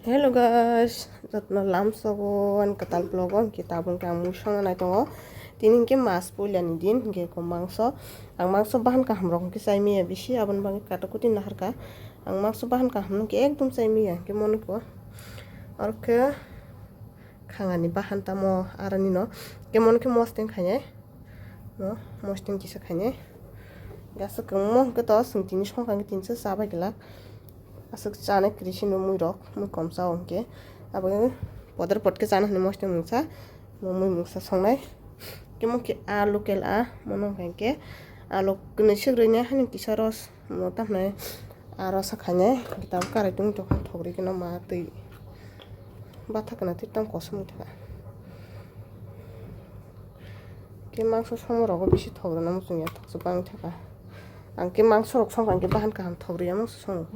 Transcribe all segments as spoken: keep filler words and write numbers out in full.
Hello guys, jotono lamsogo ani kwtal vlog o, hwnkhe tabuk khe ang mui songna nai tongo. Tini hwnkhe mas puila ni din, hwnkhe ko mangso, ang mangso bahan kaham rok hwnkhe chai maya bisi, aboni bagwi katakoti naharkha. Ang mangso bahan kaham no hwnkhe ekdom chai maya, hwnkhe monwi ko. Aro khe khangani bahan tamo aroni no, hwnkhe monwi khe mosdeng khainai. No, mosdeng kisa khainai. Aswk kwbangma hwnkhe to, chwng tini songkha hwnkhe tini se chabai glak. Aswk chanai kwrwi se no mui rok, mui kom chao hwnkhe. Abo poder pot khe chana hwnwi mosdeng mungsa, mo mui mungsa songnai. Khe mo khe a local a, mono hwnkha hwnkhe a lok-, kwnwi swk rwinai hani kisa ros. Mo tamo aro sa khainai, kitab karai tong tokha thogri khe no ma twi. Batha kana twi tamo kosom wngkha. Khe mangso somo rogo bisi thograna muchung ya, thoksa bang thaka. Ang khe mangso rok song khe bahan kaham thogri ya mangso somo.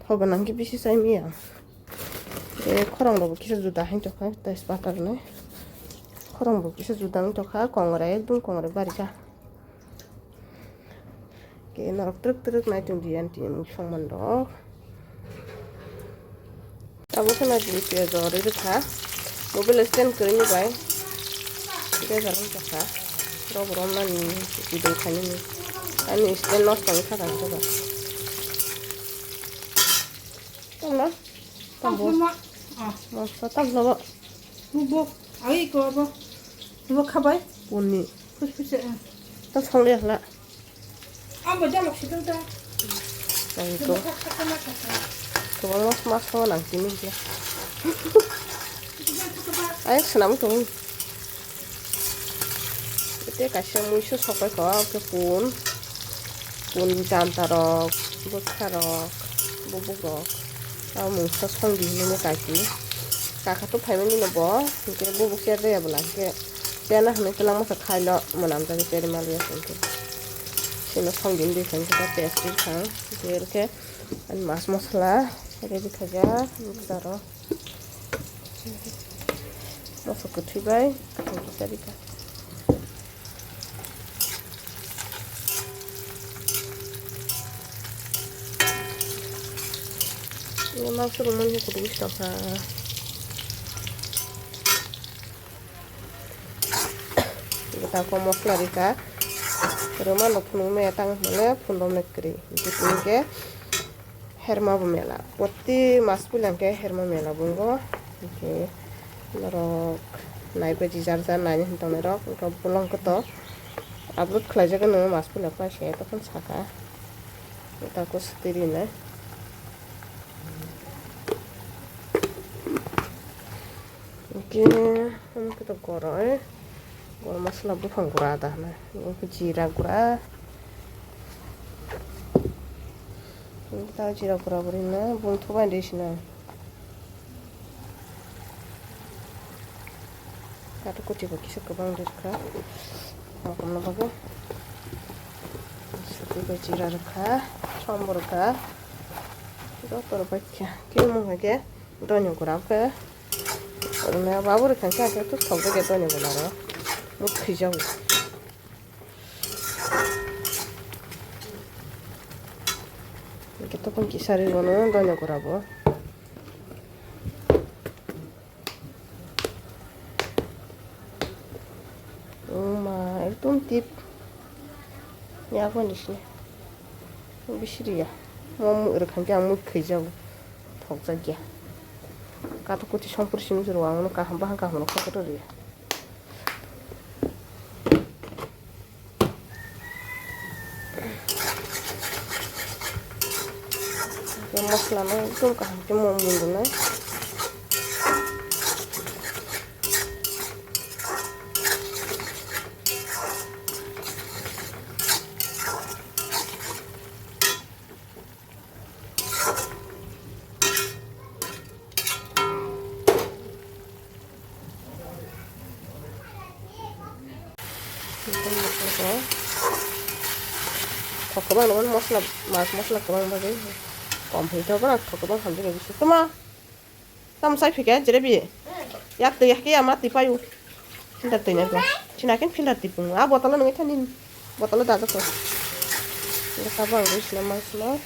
Thogana khe bisi chai maya. Khe khorang rogo kisa juda hain tokha, tei spata rwnai. Khorang bo kisa juda wng tokha, kongrai ekdom kongrai barika. Khe norok twrwk twrwk nai tong di ani tini mui songman rok. Abo khe nai tini piyaj rw rwkha. Mobile stand kwrwini bai. Bejal wng tongkha. Rok romnani video khainani. Ani stand nosto wngkha kang khe ba. Tamna? Tambo. Tambo ma. Ah. Masa tamna ba. Bubo. Ai ko abo. Bubo khabai. Puni. Khus khus. Tam songle hla. Abo jalo sidang ta. Ang ko. Kobang mas mas ko nang tini dia. Ayo senam ko. Tei kaisa muisu sopai ko, khe pun, pun janta rok, bwkha rok, bubuk rok, abo mungsa song di hinwi kaki. Kaka to phaimani no bo, hinkhe bubuk cher jaya bwla, hinkhe cherna hinwi twlangma khe khailo, mwnam jagwi cherwi maliya hinkhe. Sino song di hinwi kha, hinkhe ta test ri kha, hinkhe ani mas mosla ready khaijak, bwkha rok. Moso kwthwi bai kwthwi kisa rika. Ini mangso rwmani kudu bwswk tongkha. Tako mosla rika. Rwmano phunukmaya tang hwnle phunukmani kwrwi. Hinkhe Herma bo mela. Poti mas puila hwnkhe Herma mela bo wngo. Hwnkhe norok naibaji jar jar naini hwn tongnai rok. Hwnkhe bolong khe to upload khlaijak nw mas puila paisa tokon saka. Tako swtwi rinai. Hwnkhe, hwnkhe to goro, eh, goro masala buphang gura da hwnwi. Hwnkhe jira gura. Hwnkhe ta jira gura guri na bung thubai de sina. Kato kuti bo kisa kwbang rwkha. Mokomno bagwi. Sati bai jira rwkha. Sombo rwkha. Joto rwbaikha. Khe mungkha khe doino gura khe. Orna babu rwkha khe, khe tus thok de khe doino gura ro. Muk khijao. Khe tokon kisa ri bono doino gura bo. Oma, ekdom tip. Yak mani sini. Bisi riya. Mo mui rwkha khe ang mui khaijago. Thokjak ya. Kato kuti sompor simi jero ang no kaham bahang kaham no khato riya. Khe mosla no ekdom kaham khe mo mundunai. Thok kwbang nw mosla, mas mosla kwbang bagwi kom phaikhe bono thok kwbang hamjakya bisi. Tamo, tamo chai phikhe jelebi? Yak twi hakhe ama twi paio. Filter twi nai bo. Sina khe filter twi pung. A bottle o nungwi thani. Bottle o dajak ko. Tabang rwi sina mangsa no.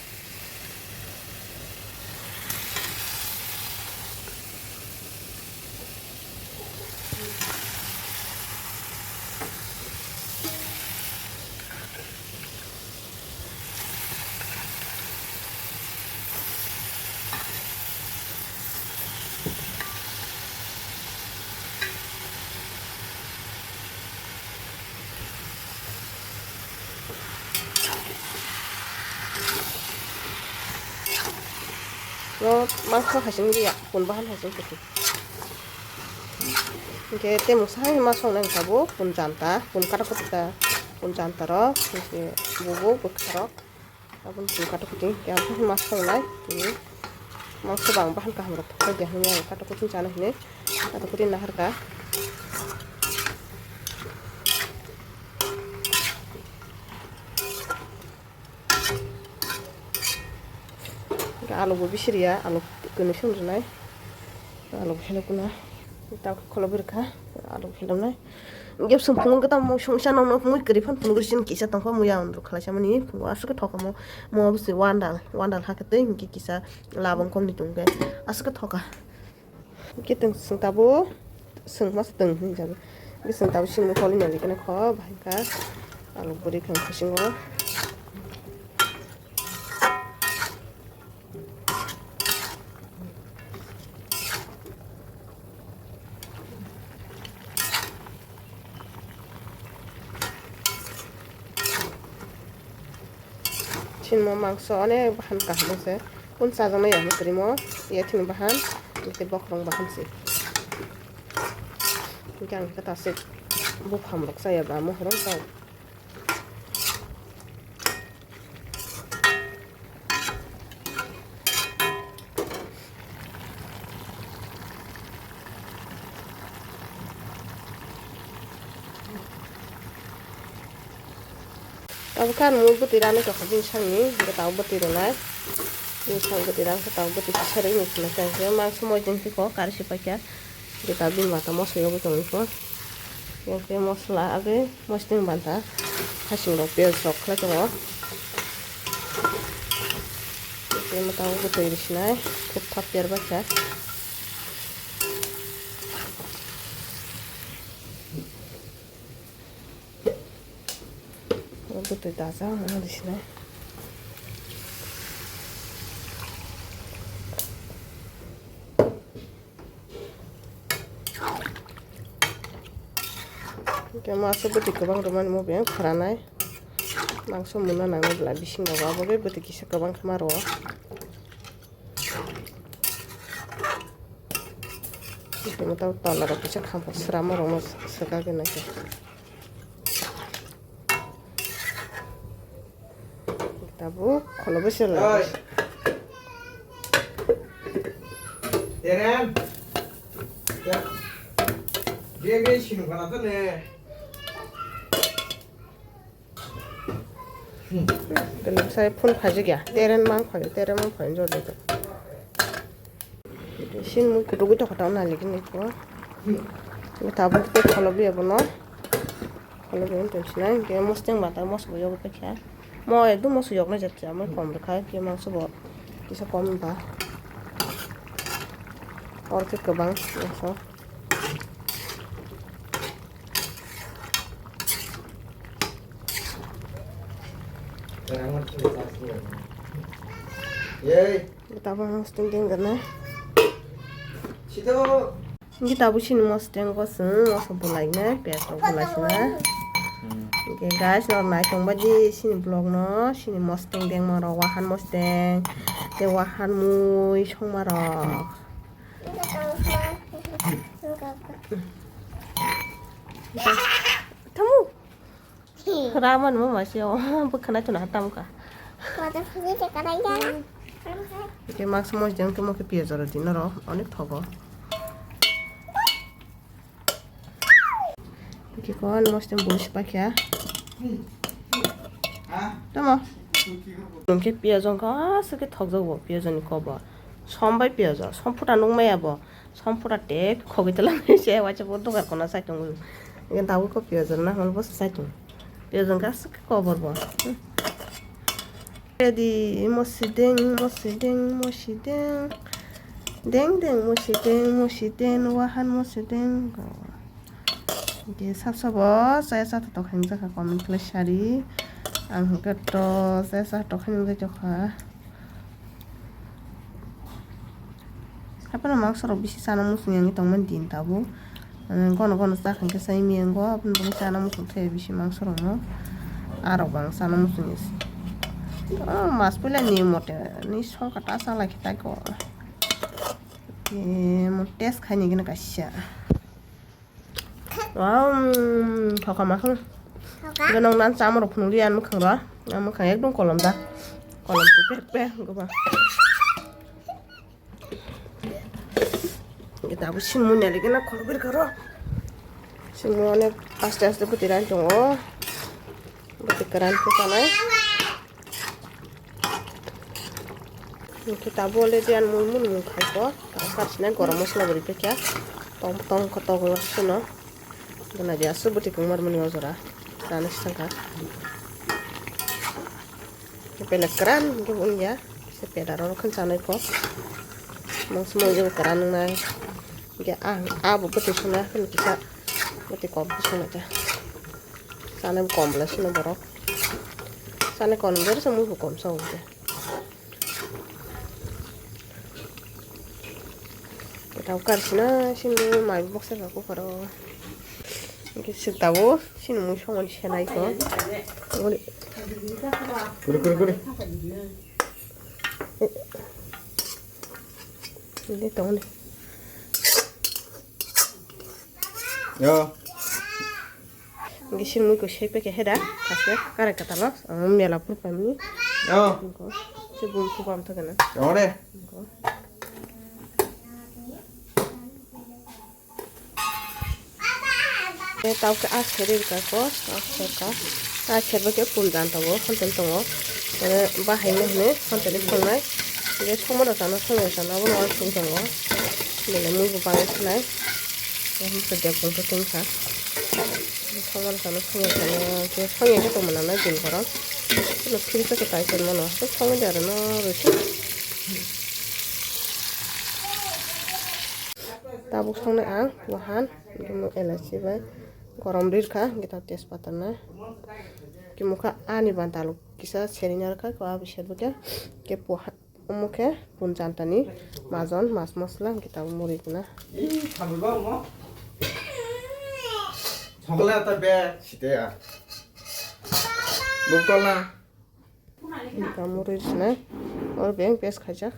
No mangso hai sing ya, pun bahan hai sing kutu. Hingke temo sai ma songnai tabuk pun janta, pun katok katok ta, pun janta rok, hingke bubu bwkha rok, tabuk pun katok katok hingke ang ma songnai, tini mangso bang bahan kaham rok thok ya hwnwi ang katok katok chana hwnwi, katok katok nahar ka. Hingke alu bo bisiriya, alu kwnwi song rwnai. Alu bo helok kuna. Tamo kholobo rwkha. Alu bo heloknai. Hingke bwswng phungo khe tamo songsa nokno mui kwrwi phano phunugri sini kisa tongkha muya on rwkha laisa mani phungo aswk khe thokamo. Mo bwswng wandal, wandal hakhe tei hingke kisa labang komni tongkhe aswk khe thoka. Hingke tong chwng tabuk, chwng masa tong hinwi jago. Hingke chwng tabuk sini holi nani khe kho, bahai kha. Alu bwrwi kha bisingo. Sinmo mangso onek bahan kaham se. Kun chajaknai ya kwrwimo, yathing bahan, tei bokhorong bahan se. Hingke ang khe ta se buphang rok chaya ba mohorong tao. Abo khe ang mui bwtwi rani tongkha bini sakni, hwnkhe tabuk bwtwi rwnai. Bini sak bwtwi rang khe tabuk bwtwi kisa rwngwi phunukha, hwnkhe mangso moi tongkha kari se paikha. Hwnkhe tabuk bini mata moso yogwi tongkha. Hwnkhe mosola agwi mosodeng banta, hasing rok piyaj rok khlai tongo. Hwnkhe tabuk bwtwi rwsinai, thupthap piyar baikha. Bwtwi dajak wngma di sinai. Hwnkhe masa bwtwi kwbang rwmani mo beng khwranai. Mangso muna nangnai bwla bisingo abo khe bwtwi kisa kwbang khe ma rwo. Tei motom tola rok kisa khampa srama rokno swkagwi naikha. Tabuk kholo bwswk lai. Teren. Ya. Dia dia sini bukan apa nih? Belum saya phone phajak ya. Teren mang phai, teren mang phai jor de. Sin mui kutuk itu kata nali gini ko. Tabuk te kholo bi abono. Kholo bi tong sinai ke mosteng bata mos bo yogo pekya. Mo ekdom mos yok na jat ya, mo kom rekha ke mangso bo. Kisa kom ba. Or ke kebang mangso. Yay. Tabuk mosteng deng gana. Sido. Hingke tabuk sini mosteng ko chwng moso bwlai na piyaj rok bwlai sina. Hingke guys, norok nai tongbai di sini vlog no, sini mosteng dengma rok, wahan mosteng tei wahan mui songma rok. Tamo. Raman mo masi o bwkhana chuna tamkha. Mata phungi se kadai ya. Ke mangso mosdeng tamo ke piyaj aro dino ro onek thogo. Ke kon mosdeng bus pakya. Tamo. Nungke piyaj ongkha aswk ke thokjak bo piyaj ni kobo. Sombai piyaj o, somphuta nukmaya bo. Sompura tek khogwi tala se waisa bo dogar kono saitung. Tabuk ko piyaj rwna hwnwi bo saitung. Piyaj wngkha aswk khe kobor bo. Ready, mosideng, mosideng, mosideng. Deng deng, mosideng, mosideng, wahan mosideng. Hwnkhe sab sabo chaya cha tongthok hingjak kha, comment khlai sadi. Ang hwnkhe to chaya cha tongthok hingjak kha. Haphano mangso rok bisi chana muchung ya wngwi tongmani din tabuk. Gono gono cha kha hwnkhe chai miya wngo, aboni bagwi chana muchung thaya bisi mangso rokno. Arok bo ang chana muchung ya se. Oh, mas puila ni mote ni songkha ta cha lai khe tai ko. Mo test khaini gana kaisa. Wow, thokha makhang. Thoka? Ganong nan chamorok phunukliya ang mwkhang ro. Ang mwkhang ekdom kolom da. Kolom pek pek goba. Kita bu simu neli gana kolom bir karo. Simu ane aste aste putiran tongo. Buti karan tu sanai. Hwnkhe tabuk already ani mui mwnwi khai kho. Tabuk kaisa gorom masala bo riphaikha. Tong tong khe tok suno. Gana dia aswk bwtwi kwmar mani o jora. Chana swngkha. Belek kwran hwnkhe wngya. Kisa peda rok khe chanai kho. Mungsa mungsa kwran wngnai. Hwnkhe ah, ah bo bwtwi swngnai. Kisa bwtwi kok bwswk nai kha. Chana kom belai sino borok. Chana kom bersa mui bo kom sa ungke. Tau kar sina sini mai boksa ka ko karo. Ke sik tabo sini mui songon senai ko. Kuri kuri kuri. Ini tong ni. Yo. Hwnkhe sini mui ko sui paikha heda, thasle karai kwtalo, ang mela phuru phaimani. Yo. Hwnkhe se bumsu bam thakgana. Yo de. Hwnkhe. Tei tabuk khe a seri rwkha ko, a serka. A serba khe punjan tongo, hontoni tongo. Bahai no hwnwi hontoni songnai. Hwnkhe songma rok chana, songya chana, abono uansuk tongo. Belai mui bo bagwi khnai. Tei hwnkhai dek bumsu tongkha. Songma rok chana, songya chana, khe songya khe tongma nangnai din borok. Chwla phiri khe tai tongmano. Tei songwi de aro no rwsuk. Tabuk songnai ang wahan, elachi bai gorom ri rwkha, hwnkhe tejpata no. Khe mokha ani banta alok kisa seri narwkha, khe abo serbo khe, khe poha, omo khe punjantani majon, mas mosla, hwnkhe tabuk muri guna. Ih, sabulba omo. Sokole ata be, site ya. Bukol na. Hwnkhe muri sinai, oro beng paste khaijak.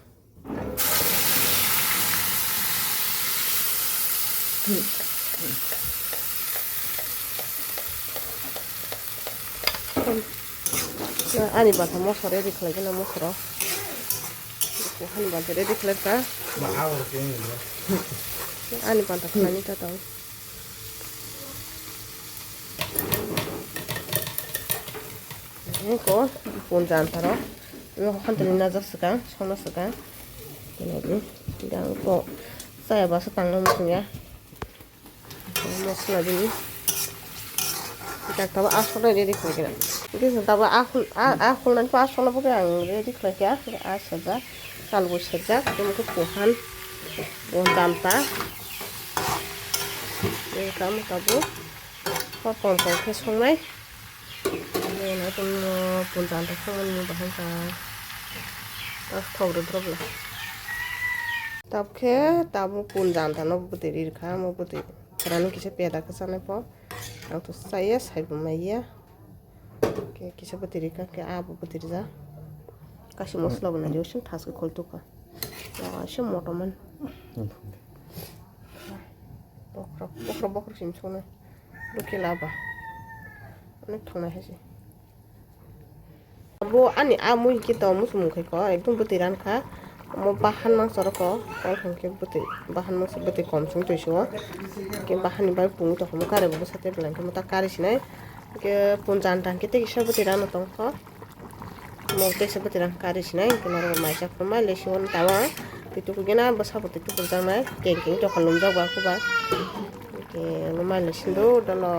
Ani banta mosla ready khlai gana mosla. Ani banta ready khlai kha. Ani banta khlai ni ta tong. Ko punjantaro. Hontoni najak swkang, songna swkang. Ko chaya basa tangna muchungya. Mosla bini. Jak tabo aswk nai ready khlai kha. Hwnkhe tabo a khul, a, a khulnani aswk no bo khe ang ready khlai kha. A serjak, kalbo serjak, tei mokhe kuhan, punjanta. Tei tamo tabuk. Hor tong tong khe songnai. Nai tongno punjanta songmani bahai kha. Tak thok rw drop le. Tabuk khe tabuk punjanta no bwtwi ri rwkha, omo bwtwi kwran kisa peda khe chanai pho. Ang to chaya sai bo maya. Khe kisa bwtwi rikha, khe abo bwtwi rijak. Kaisa mosla bo nai rio, sing thas khe khol tukha. Waisa motom man. Bokhorok, bokhorok, bokhorok sim songnai. Bo khe laba. Onek thongnai hai se. Bo ani a mui khe to muchung mung khai ko, ekdom bwtwi ran kha. Omo bahan mangsa rok ko, kol hwn khe bwtwi, bahan mangsa bwtwi kom sung twi sio. Khe bahan ni bai pung tong kha, kare bo bwsa tei bwlai khe mota kari sinai. Khe punjan tang khe tei kisa bwtwi rano tong kho. Mo tei kisa bwtwi rang kari sinai, khe norok mai chak phuru mai le sio tawa. Twi tuku gena bwsa bo twi tuku jak nai, keng keng tong kha lumjak ba khe ba. Khe mai le sindo dolo.